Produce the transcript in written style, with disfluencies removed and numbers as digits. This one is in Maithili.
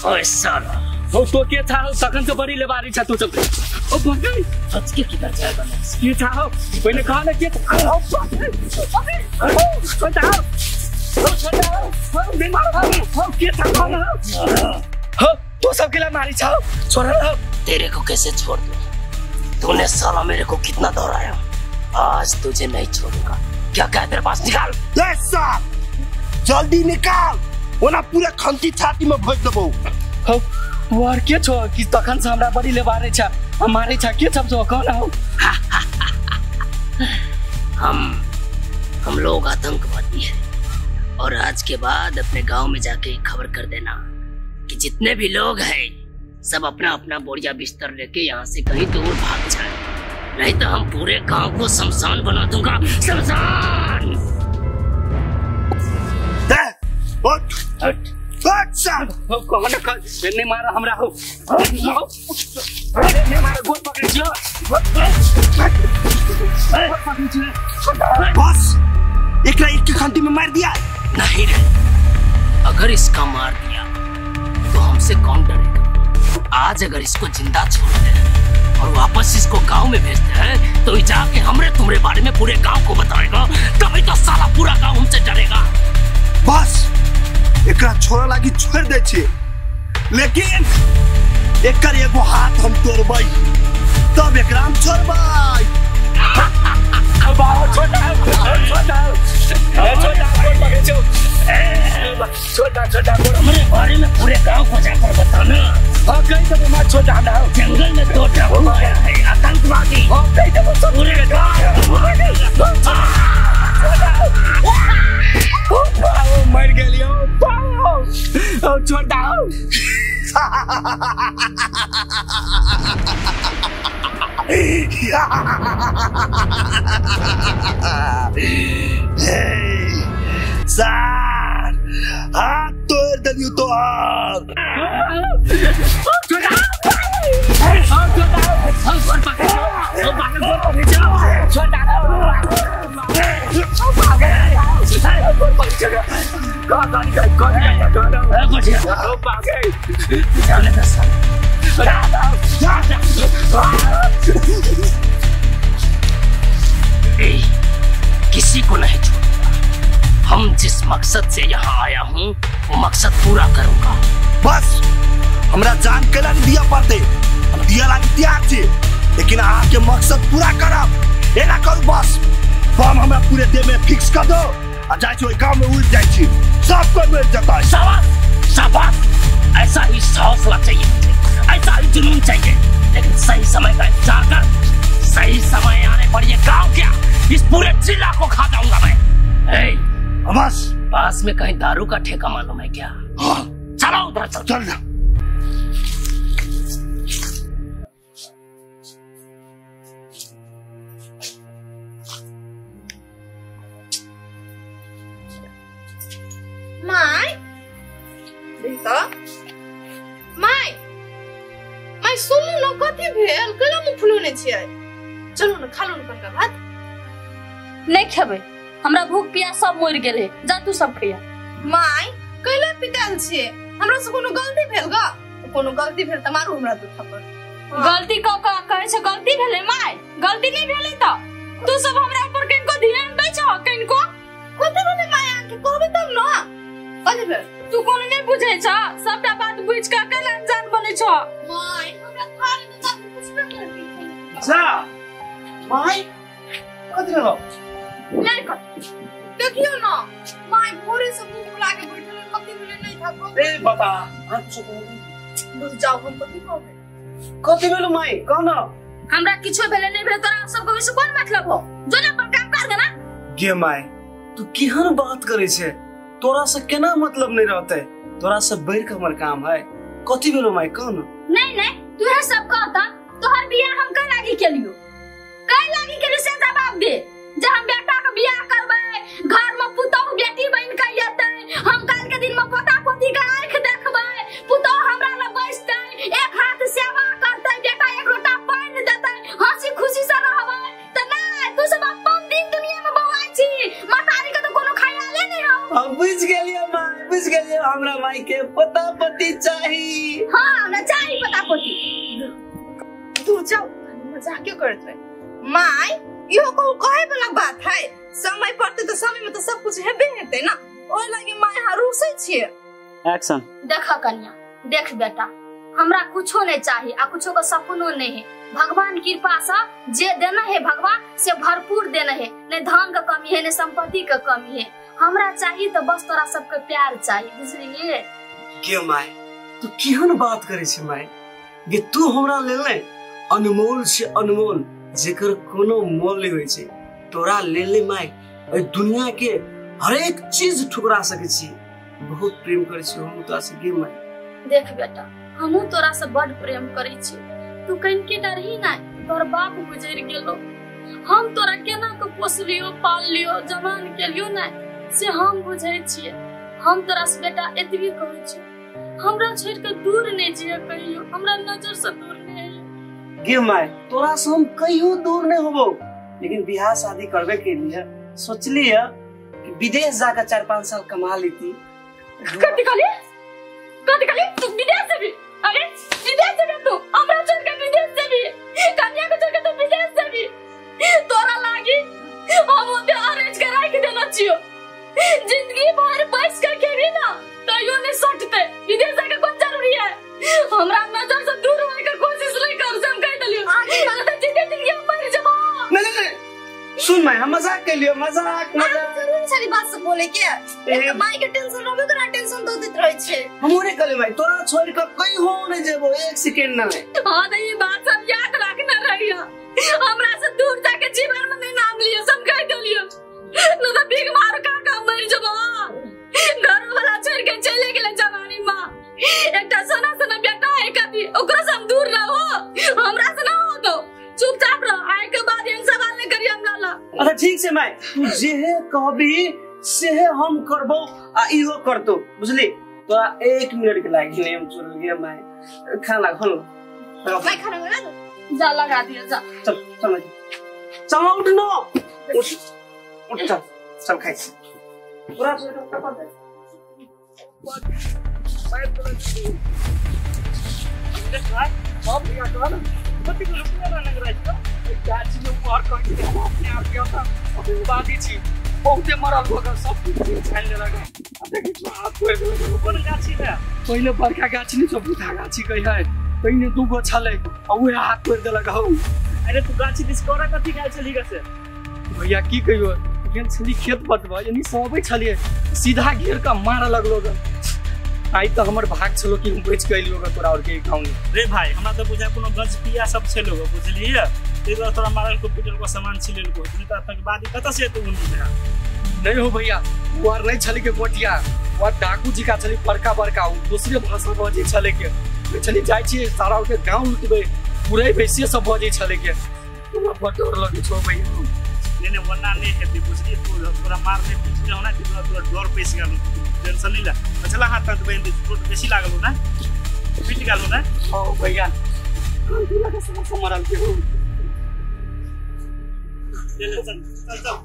ओए साला हो तो के था हो तखन से बड़ी लेबारी छ तू सब। ओ बकरी बच के किधर जाएगा? के था हो पहले कहा ना के था हो बकरी ओ छोटा हो छोटा हो नहीं मारो हो के था ना हो तो सब के ला मारी छ छोड़ हो। तेरे को कैसे छोड़ दूं? तूने साला मेरे को कितना दोहराया, आज तुझे नहीं छोड़ूंगा। क्या क्या तेरे पास? निकाल ले साहब, जल्दी निकाल ओना पूरा खंती छाती में भोज देबो। हो तू और के छो कि तखन से हमरा बड़ी लेबारे छ मारे छ के सब छो कौन हो? हम लोग आतंकवादी हैं और आज के बाद अपने गांव में जाके खबर कर देना कि जितने भी लोग हैं सब अपना अपना बोरिया बिस्तर लेके यहाँ से कहीं दूर भाग जाए, नहीं तो हम पूरे गांव को शमशान बना दूंगा, शमशान। नहीं मारा हमरा हो, नहीं मारा, गोल पकड़ लियो, बस एकरा एक खंती में मार दिया। नहीं रे, अगर इसका मार दिया तो हमसे कौन डरेगा? आज अगर इसको जिंदा छोड़ते हैं और वापस इसको गांव में भेजते हैं तो जाके हमरे तुम्हारे बारे में पूरे गांव को बताएगा, तभी तो साला पूरा गांव हमसे डरेगा। बस एकरा छोड़ा लागी छोड़ दे छे, लेकिन एकर एगो हाथ हम तोड़बै तब एकरा हम छोड़बै। छोटा छोटा छोटा छोटा छोटा हमारे बारे में पूरे गांव को जाकर बताना। हाँ कहीं तो मैं छोटा हूँ, जंगल में दो डाकू आया है आतंकवादी। हाँ कहीं तो पूरे गांव मर गए। छोटा सर हाथ तोड़ दियो तो किसी को नहीं छोड़ूंगा। हम जिस मकसद से यहाँ आया हूँ वो मकसद पूरा करूँगा। बस हमरा जान के लागी दिया पड़ते, हम दिया लागी तैयार छे, लेकिन अहाँ के मकसद पूरा करब एना करू। बस बम हमरा पूरे देह में फिक्स कर दो आ जाइ छी ओहि गाँव में उड़ जाइ छी, सब कोई मर जतै। शाबाश शाबाश, ऐसा ही हौसला चाहिए मुझे, ऐसा ही जुनून चाहिए, लेकिन सही समय का इंतजार कर। सही समय आने पर ये गांव क्या इस पूरे जिला को खा जाऊंगा मैं। ए, बस पास में कहीं दारू का ठेका मालूम है क्या? हाँ। चलो उधर चल चल जा। My my my सुनू न कथी भेल, केना मुँह फुलौने छियै? चलू न खा लू न कनका भात। नहीं खेबै, हमरा भूख प्यास सब मरि गेलै, जा तू सब खैया। My कैला पिटायल छियै? हमरा से कोनो गलती भेल ग? कोनो गलती भेल त मारू हमरा दू थप्पड़। गलती क क कहै छै गलती भेलै? My गलती नहीं भेलै त तू सब हमरा पर किनको ध्यान दै छ? किनको कथी भेलै my? अहाँके कहबै तब न कथी भेल? तू कोनो नहीं बुझै छ, सबटा बात बुझ क कैला अनजान बनै छ? My हमरा थारी त तब पुछबे करती। जा my कथी भेलौ? नहीं कर देखियो न my भोरे से मुंह फुला के बैठल कथी भेलै नहीं था। ए बाबा अहाँ कुछ कहू? बुझ जाओ हम कथी कहबै। कथी भेलौ my कह न। हमरा किछो भेलै नहीं भेलै, तोरा सब के कोन मतलब हो? जो न अपन काम कर देना। गे my तू केहन बात करै छे, तोरा से केना मतलब नहीं रहते, तोरा से बढ़ के हमर काम है। कथी भेलो my कह न। नहीं नहीं तू है सब कहता, तोहर बियाह हम कै लागी केलियो, कै लागी केलियो से जवाब दे। जे हम बेटा के बियाह करबै, घर में पुतोह बेटी बन के एतै, हम काल के दिन में पोता पोती के आंख देखबै, पुतोह हमरा लग बैसतै, एक हाथ सेवा करतै, बेटा एक लोटा पानि देतै, हंसी खुशी से रहबै। त नहीं तू सब अपन दिन दुनिया में बौआइ छी, महतारी के त कोनो ख्याले नहीं हो। हम बुझ गेलियो माय, बुझ गेलियो, हमरा माय के पोता पोती चाही। हां हमरा चाही पोता पोती। तू जाओ मजाक क्यों करत रहे my? इहो को कहे वाला बात है, समय पड़ते तो समय में तो सब कुछ हेबे हेतै ना, ओइ लागी my हां रुसै छियै। एक्शन। देख कन्या, देख बेटा, हमरा कुछो नहीं चाहिए आ कुछो का सपनो नहीं है। भगवान कृपा से जे देना है भगवान से भरपूर देना है, नहीं धन का कमी है नहीं संपत्ति का कमी है। हमरा चाहिए तो बस तोरा सबके प्यार चाहिए, बुझलिए? के my तू केहन बात करे छे my? गे तू हमरा लेल ने अनमोल छे, अनमोल जेकर कोनो मोल नहीं होय छे। तोरा लेल my एहि दुनिया के हरेक चीज ठुकरा सके छी। बहुत प्रेम करे छी हम तोरा से गे my. देख बेटा, हमहू तोरा से बड़ प्रेम करे छी, तू कनिके डरही ना, तोर बाप गुजर गेलो, हम तोरा केना के पोसलियो पाललियो जवान केलियो ना से हम बुझै छियै। हम तोरा से बेटा एतबी कहै छी, हमरा छोड़ के दूर नहीं जिए कहियो, हमरा नजर से दूर नहीं। गे my तोरा से हम कहियो दूर नहीं होबो, लेकिन बियाह शादी करबे के लिए सोचली है कि विदेश जाकर 4-5 साल कमा लेती। कथी कहली? कथी कहली? तू विदेश जेबी? अरे विदेश जेबी तू? हमरा छोड़ के विदेश जेबी? कन्या के छोड़ के तू विदेश जेबी? तोरा लागी हम ओते अरेंज के राखि देना छियो, जिंदगी भर बैस के खेबी ना तैयो नहीं सटते। विदेश जाके कोन जरूरी है? हमरा नजर से दूर होए के कोशिश नहीं कर, से हम कह देलियो आगे जिंदगी जिंदगी हम मर जबो। नहीं नहीं सुन my, हम मजाक के लियो, मजाक मजाक जरूरी छली बात से बोले के एक my के टेंशन रहबे करा, टेंशन दो देत रहै छै। हमरे कहले भाई तोरा छोड़ के कहीं हो नहीं जेबो, एक सेकंड ना। हां त ई बात सब याद रखना रहियो, हमरा से दूर जाके जीवन में नहीं नाम लियो, सब कह देलियो न त बिग मार का का मर जबो। घर वाला छोड़ के चले गेले जवानी मां, एकटा सोना सोना बेटा है कभी ओकरा से हम दूर रहो, हमरा से ना हो तो चुपचाप रह, आए के बाद एहन सवाल नहीं करियो हमरा ला। अच्छा ठीक छै my, तू जेहे कहबी सेहे हम करबो आ इहो करतो, बुझली? तोरा 1 मिनट के लागी नहीं, हम चल गया my, खाना खा लो। My खाना बना दो, जा लगा दिया जा, चल चल चल उठ नो उठ उठ चल चल खाइ तोरा कपड़ दे। देख भाई सब लिया तो ना कति रुपया ना लग रहा है गाछी में ऊपर कहि के अपने आप के होता अभी बादी छी बहुते मरल भग सब कुछ छान लेलक। अब देखि तो हाथ पैर देलक कोन गाछी है? पहिले बड़का गाछी नहीं सब बूढ़ा गाछी कहि है, पहिने दूगो छलै आ उहे हाथ पैर देलक हौ। अरे तू गाछी दिस कोरा कथि गेल छली गसे? भैया की कहियो, गेल छली खेत बटबा यानी सब छलिए सीधा घेर के मारे लगलो ग। आई तो हमर भाग छलो कि हम बच गइलियो ग तोरा और के गांव में। रे भाई हमरा त बुझा कोनो गज पिया सब छलो ग, बुझलिए? ते तोरा मारल को पिटल को सामान छिलेल को, नहीं त आतंकवादी कत से तू उन नहीं हो भैया, वो आर नहीं छली के गोटिया, वो डाकू जी का छली बड़का बड़का, वो दूसरे भाषा बजै छले के छली जाइ छी सारा के गांव लुटबे पूरे वैसे सब बजै छले के, हमरा बड़ डर लगै छौ भैया। नहीं नहीं वरना नहीं हेती, बुझलिए? तू तोरा मारने पीटने होना कि तोरा डर पैस गेल, टेंशन नहीं ला। अच्छा हाथ हाथ बंद चोट बेसी लागल हो ना, पीट गेल हो ना? हां भैया लगा सब मरल के हो। चल चल चल चल।